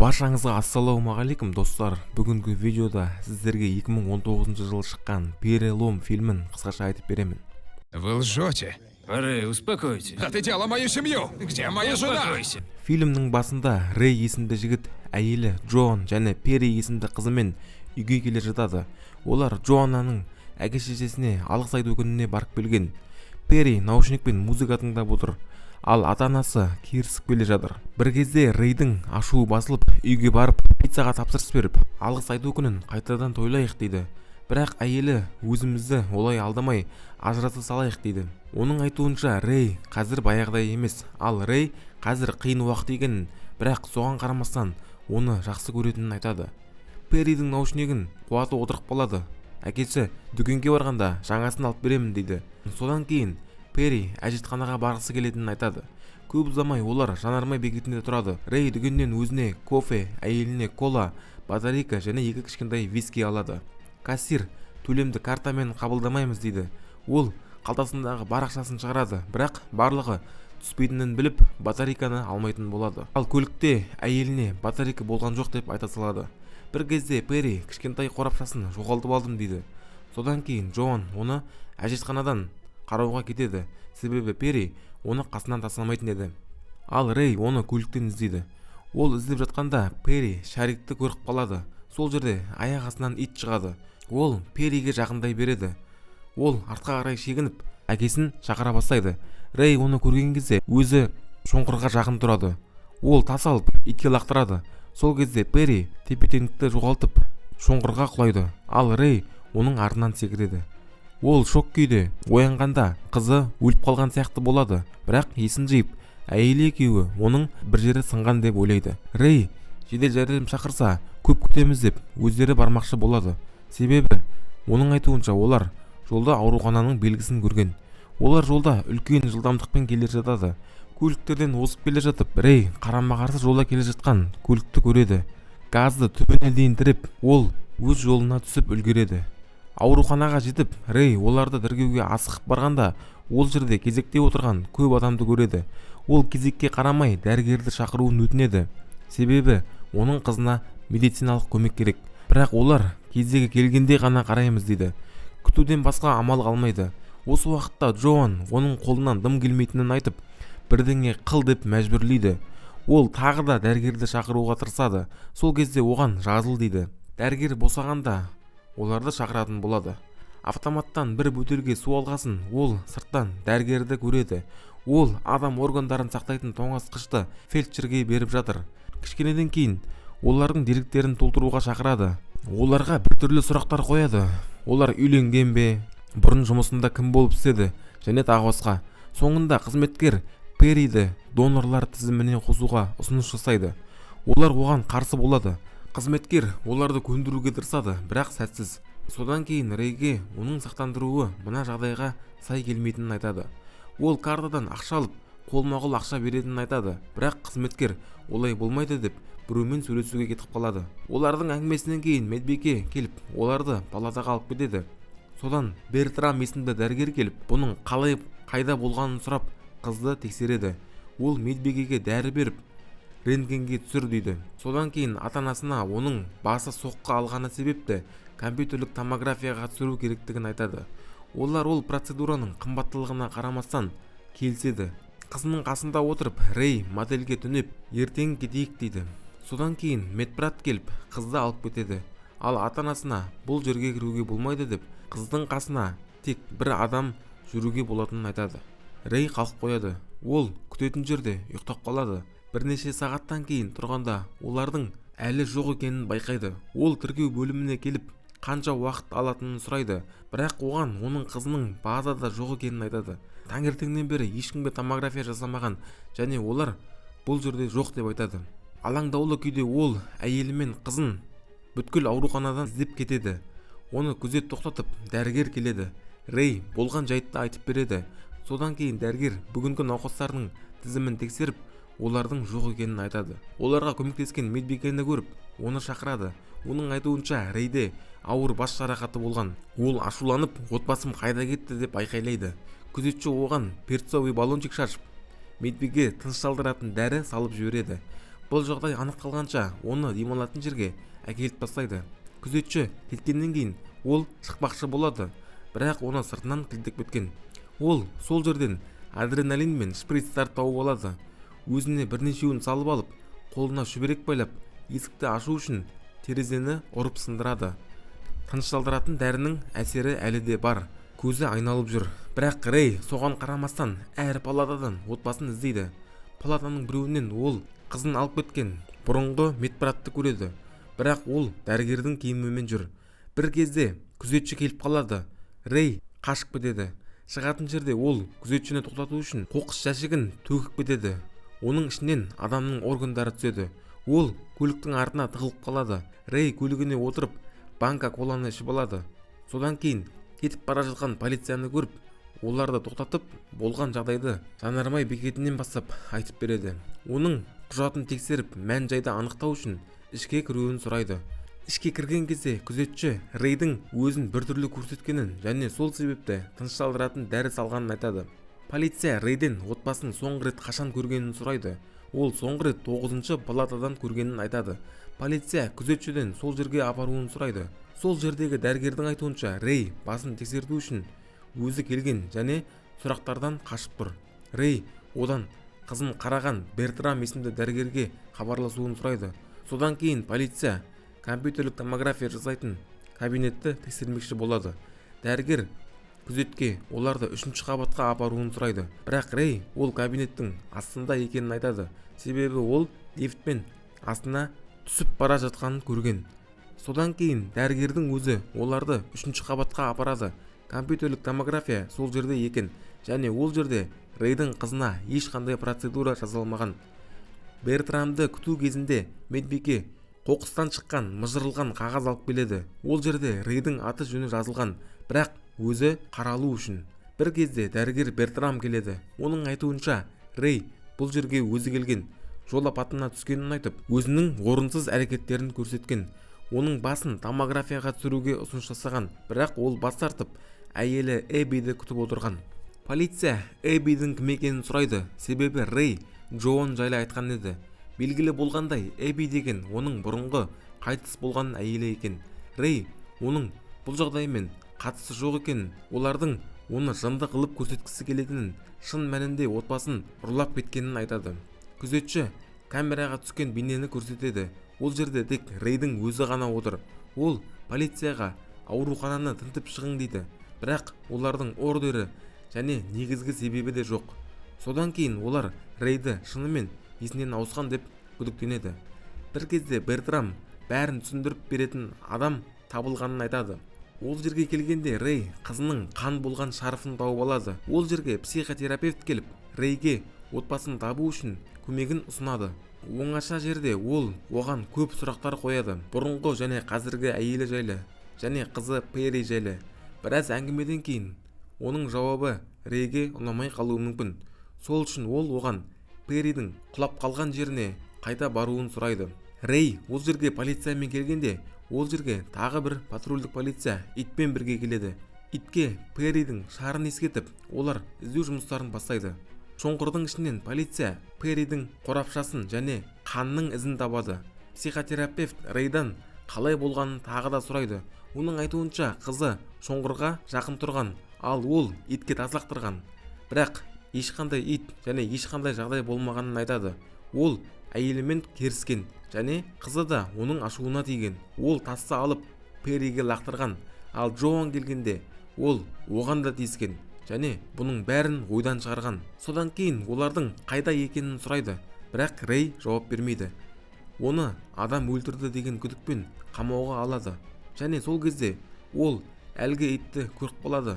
Баршаңызға ассалаумағалейкум, достар! Бүгінгі видеода сіздерге 2019 жылы шыққан «Перелом» фильмін қысқаша айтып беремін. Вы лжете. Рэй, успокойтесь. А ты делала мою семью. Где моя жена? Успокойся. Фильмнің басында Рэй есімді жігіт әйелі Джоан және Перри есімді қызымен үйге келе жатады. Олар Джоаннаның әке шешесіне алғыс айту күніне барып келген. Перри наушникпен музыка тыңдап отыр, ал ата анасы керісіп келе жатыр. Бір кезде Рейдің ашуы басылып, үйге барып, пиццаға тапсырыс беріп, алғыс айту күнін қайтадан тойлайық дейді. Бірақ әйелі өзімізді олай алдамай, ажыраса салайық дейді. Оның айтуынша, Рей қазір баяғыдай емес. Ал Рей қазір қиын уақыт екенін, бірақ соған қарамастан оны жақсы көретінін айтады. Перридің наушнигін қуаты отырып қалады. Әкесі дүкенге барғанда жаңасын алып беремін дейді. Содан кейін Перри әжетханаға барғысы келетінін айтады. Көп ұзамай олар жанармай бекетінде тұрады. Рей дүкеннен өзіне кофе, әйеліне кола, батарейка және екі кішкентай виски алады. Кассир төлемді картамен қабылдамаймыз дейді. Ол қалтасындағы бар ақшасын шығарады, бірақ барлығы түспейтінін біліп, батарейканы алмайтын болады. Ал көлікте әйеліне батарейка болған жоқ деп айта салады. Бір кезде Перри кішкентай қорапшасын жоғалтып алдым дейді. Содан кейін Джоан оны әжетханадан қарауға кетеді, себебі Перри оны қасынан тастамайтын еді. Ал Рей оны көліктен іздейді. Ол іздеп жатқанда Перри шарикті көріп қалады. Сол жерде аяқ астынан ит шығады. Ол Перриге жақындай береді. Ол артқа қарай шегініп, әкесін шақыра бастайды. Рей оны көрген кезде өзі шоңқырға жақын тұрады. Ол тас алып, итке лақтырады. Сол кезде Перри тепе теңдікті жоғалтып, шоңқырға құлайды. Ал Рей оның артынан секіреді. Ол шок күйде оянғанда қызы өліп қалған сияқты болады, бірақ есін жиып, әйелі екеуі оның бір жері сынған деп ойлайды. Рей жедел жәрдем шақырса, көп күтеміз деп, өздері бармақшы болады, себебі оның айтуынша, олар жолда аурухананың белгісін көрген. Олар жолда үлкен жылдамдықпен келе жатады. Көліктерден озып келе жатып, Рей қарама-қарсы жолда келе жатқан көлікті көреді. Газды түбіне дейін тіреп, ол өз жолына түсіп үлгереді. Ауруханаға жетіп, Рей оларды тіркеуге асығып барғанда, ол жерде кезекте отырған көп адамды көреді. Ол кезекке қарамай, дәрігерді шақыруын өтінеді, себебі оның қызына медициналық көмек керек. Бірақ олар кезегі келгенде ғана қараймыз дейді. Күтуден басқа амал қалмайды. Осы уақытта Джоан оның қолынан дым келмейтінін айтып, бірдеңе қыл деп мәжбүрлейді. Ол тағы да дәрігерді шақыруға тырысады. Сол кезде оған жазыл дейді. Дәрігер босағанда оларды шақыратын болады. Автоматтан бір бөтелке су алғасын, ол сырттан дәрігерді көреді. Ол адам органдарын сақтайтын тоңазытқышты фельдшерге беріп жатыр. Кішкенеден кейін олардың деректерін толтыруға шақырады. Оларға біртүрлі сұрақтар қояды: олар үйленген бе, бұрын жұмысында кім болып істеді және тағы басқа. Соңында қызметкер Перриді донорлар тізіміне қосуға ұсыныс жасайды. Олар оған қарсы болады. Қызметкер оларды көндіруге тырысады, бірақ сәтсіз. Содан кейін Рейге оның сақтандыруы мына жағдайға сай келмейтінін айтады. Ол картадан ақша алып, қолма-қол ақша беретінін айтады, бірақ қызметкер олай болмайды деп, біреумен сөйлесуге кетіп қалады. Олардың әңгімесінен кейін медбике келіп, оларды палатаға алып кетеді. Содан Бертрам есімді дәрігер келіп, бұның қалай, қайда болғанын сұрап, қызды тексереді. Ол медбикеге дәрі беріп, рентгенге түсір дейді. Содан кейін ата анасына оның басы соққы алғаны себепті компьютерлік томографияға түсіру керектігін айтады. Олар ол процедураның қымбаттылығына қарамастан келіседі. Қызының қасында отырып, Рей мотельге түнеп, ертең кетейік дейді. Содан кейін медбрат келіп, қызды алып кетеді. Ал ата анасына бұл жерге кіруге болмайды деп, қыздың қасына тек бір адам жүруге болатынын айтады. Рей қалып қояды. Ол күтетін жерде ұйықтап қалады. Бірнеше сағаттан кейін тұрғанда, олардың әлі жоқ екенін байқайды. Ол тіркеу бөліміне келіп, қанша уақыт алатынын сұрайды, бірақ оған оның қызының базада жоқ екенін айтады. Таңертеңнен бері ешкімге томография жасамаған және олар бұл жерде жоқ деп айтады. Алаңдаулы күйде ол әйелі мен қызын бүткіл ауруханадан іздеп кетеді. Оны күзет тоқтатып, дәрігер келеді. Рей болған жайтты айтып береді. Содан кейін дәрігер бүгінгі науқастардың тізімін тексеріп, олардың жоқ екенін айтады. Оларға көмектескен медбикені көріп, оны шақырады. Оның айтуынша, Рейде ауыр бас жарақаты болған. Ол ашуланып, отбасым қайда кетті деп айқайлайды. Күзетші оған перцовый баллончик шашып, медбике тынышталдыратын дәрі салып жібереді. Бұл жағдай анықталғанша оны демалатын жерге әкеліп тастайды. Күзетші кеткеннен кейін ол шықпақшы болады, бірақ оны сыртынан кілттеп кеткен. Ол сол жерден адреналин мен шприцтар тауып алады. Өзіне бірнешеуін салып алып, қолына шүберек байлап, есікті ашу үшін терезені ұрып сындырады. Тынышталдыратын дәрінің әсері әлі де бар. Көзі айналып жүр. Бірақ Рэй соған қарамастан әр палатадан отбасын іздейді. Палатаның біреуінен ол қызын алып кеткен бұрынғы медбратты көреді. Бірақ ол дәрігердің киімімен жүр. Бір кезде күзетші келіп қалады. Рэй қашып кетеді. Шығатын жерде ол күзетшіні тоқтату үшін қоқыс жәшігін төгіп кетеді. Оның ішінен адамның органдары түседі. Ол көліктің артына тығылып қалады. Рэй көлігіне отырып банка коланы ішіп алады. Содан кейін кетіп бара жатқан полицияны көріп, оларды тоқтатып, болған жағдайды жанармай бекетінен бастап айтып береді. Оның құжатын тексеріп, мән-жайды анықтау үшін ішке кіруін сұрайды. Ішке кірген кезде күзетші Рэйдің өзін біртүрлі көрсеткенін және сол себепті тынышталдыратын дәрі салғанын айтады. Полиция Рэйден отбасын соңғы рет қашан көргенін сұрайды. Ол соңғы рет 9-шы палатадан көргенін айтады. Полиция күзетшіден сол жерге апаруын сұрайды. Сол жердегі дәрігердің айтуынша, Рэй басын тексерту үшін өзі келген және сұрақтардан қашып тұр. Рэй одан қызын қараған Бертрам есімді дәрігерге хабарласуын сұрайды. Содан кейін полиция компьютерлік томография жасайтын кабинетті тексермекші болады. Дәрігер күзетке оларды 3-ші қабатқа апаруын сұрайды. Бірақ Рэй ол кабинеттің астында екенін айтады. Себебі ол лифтпен астына түсіп бара жатқанын көрген. Содан кейін дәрігердің өзі оларды 3-ші қабатқа апарады. Компьютерлік томография сол жерде екен және ол жерде Рэйдің қызына ешқандай процедура жасалмаған. Бертрамды күту кезінде медбике қоқыстан шыққан мыжырылған қағаз алып келеді. Ол жерде Рэйдің аты жөні жазылған, бірақ өзі қаралу үшін. Бір кезде дәрігер Бертрам келеді. Оның айтуынша, Рэй бұл жерге өзі келген, жол апатына түскенін айтып, өзінің орынсыз әрекеттерін көрсеткен. Оның басын томографияға түсіруге ұсыныс жасаған, бірақ ол бас тартып, әйелі Эббиді күтіп отырған. Полиция Эббидің кім екенін сұрайды, себебі Рэй Джоан жайлы айтқан еді. Белгілі болғандай, Эбби деген оның бұрынғы қайтыс болған әйелі екен. Рэй оның бұл жағдаймен қатысы жоқ екенін, олардың оны жынды қылып көрсеткісі келетінін, шын мәнінде отбасын ұрлап кеткенін айтады. Күзетші камераға түскен бейнені көрсетеді. Ол жерде тек Рэйдің өзі ғана отыр. Ол полицияға аурухананы тінтіп шығың дейді. Бірақ олардың ордері және негізгі себебі де жоқ. Содан кейін олар Рэйді шынымен есінен ауысқан деп күдіктенеді. Бір кезде Бертрам бәрін түсіндіріп беретін адам табылғанын айтады. Ол жерге келгенде Рэй қызының қан болған шарфын тауып алады. Ол жерге психотерапевт келіп, Рэйге отбасын табу үшін көмегін ұсынады. Оңаша жерде ол оған көп сұрақтар қояды. Бұрынғы және қазіргі әйелі жайлы және қызы Перри жайлы. Біраз әңгімеден кейін оның жауабы Рэйге ұнамай қалуы мүмкін. Сол үшін ол оған Перридің құлап қалған жеріне қайта баруын сұрайды. Рэй ол жерге полициямен келгенде, ол жерге тағы бір патрульдік полиция итпен бірге келеді. Итке Перридің шарын ескертіп, олар іздеу жұмыстарын бастайды. Шоңқырдың ішінен полиция Перридің қорапшасын және қанның ізін табады. Психотерапевт Рэйдан қалай болғанын тағы да сұрайды. Оның айтуынша, қызы шоңқырға жақын тұрған, ал ол итке тас лақтырған. Бірақ ешқандай ит және ешқандай жағдай болмағанын айтады. Ол әйелімен керіскен және қызы да оның ашуына тиген. Ол тасты алып Перриге лақтырған, ал Джоан келгенде ол оған да тиіскен және бұның бәрін ойдан шығарған. Содан кейін олардың қайда екенін сұрайды, бірақ Рэй жауап бермейді. Оны адам өлтірді деген күдікпен қамауға алады. Және сол кезде ол әлгі итті көріп қалады.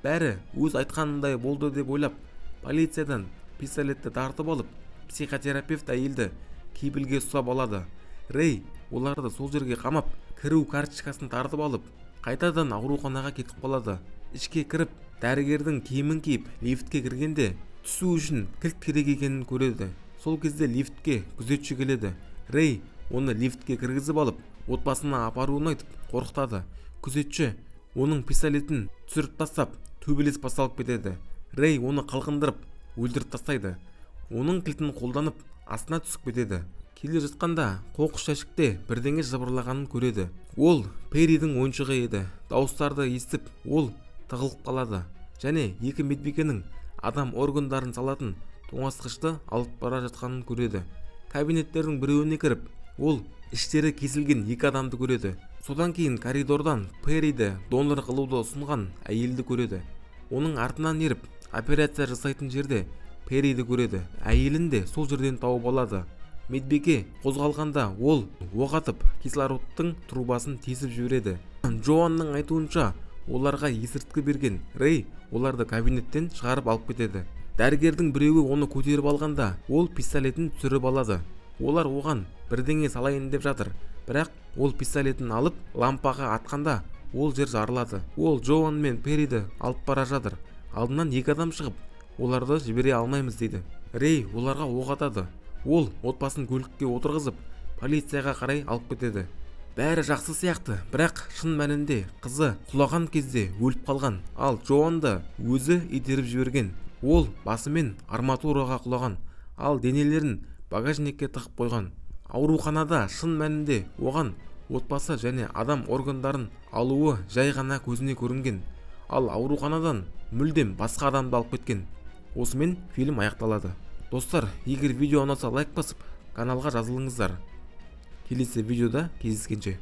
Бәрі өз айтқанындай болды деп ойлап, полициядан пистолетті тартып алып, психотерапевт әйелді кепілге ұстап алады. Рэй оларды сол жерге қамап, кіру карточкасын тартып алып, қайтадан ауруханаға кетіп қалады. Ішке кіріп, дәрігердің киімін киіп, лифтке кіргенде түсу үшін кілт керек екенін көреді. Сол кезде лифтке күзетші келеді. Рэй оны лифтке кіргізіп алып, отбасына апаруын айтып қорқытады. Күзетші оның пистолетін түсіріп тастап, төбелес басталып кетеді. Рэй оны қалқындырып, өлтіріп тастайды. Оның кілтін қолданып, астына түсіп кетеді. Келе жатқанда қоқыс жәшікте бірдеңе жыбырлағанын көреді. Ол Перридің ойыншығы еді. Дауыстарды естіп, ол тығылып қалады және екі медбикенің адам органдарын салатын тоңазытқышты алып бара жатқанын көреді. Кабинеттердің біреуіне кіріп, ол іштері кесілген екі адамды көреді. Содан кейін коридордан Перриді донор қылуды ұсынған әйелді көреді. Оның артынан еріп, операция жасайтын жерде Перриді көреді. Әйелін де сол жерден тауып алады. Медбике қозғалғанда, ол оқ атып, кислородтың трубасын тесіп жібереді. Джоанның айтуынша, оларға есірткі берген Рэй оларды кабинеттен шығарып алып кетеді. Дәрігердің біреуі оны көтеріп алғанда, ол пистолетін түсіріп алады. Олар оған бірдеңе салайын деп жатыр, бірақ ол пистолетін алып, лампаға атқанда, ол жер жарылады. Ол Джоан мен Перриді алып бара жатыр. Алдынан екі адам шығып, оларды жібере алмаймыз дейді. Рэй оларға оқ атады. Ол отбасын көлікке отырғызып, полицияға қарай алып кетеді. Бәрі жақсы сияқты, бірақ шын мәнінде қызы құлаған кезде өліп қалған, ал Джоанды өзі итеріп жіберген. Ол басымен арматураға құлаған, ал денелерін багажникке тығып қойған. Ауруханада шын мәнінде оған отбасы және адам органдарын алуы жай ғана көзіне көрінген, ал ауруханадан мүлдем басқа адамды алып кеткен. Осымен фильм аяқталады. Достар, егер видео ұнаса, лайк басып, каналға жазылыңыздар. Келесі видеода кездескенше!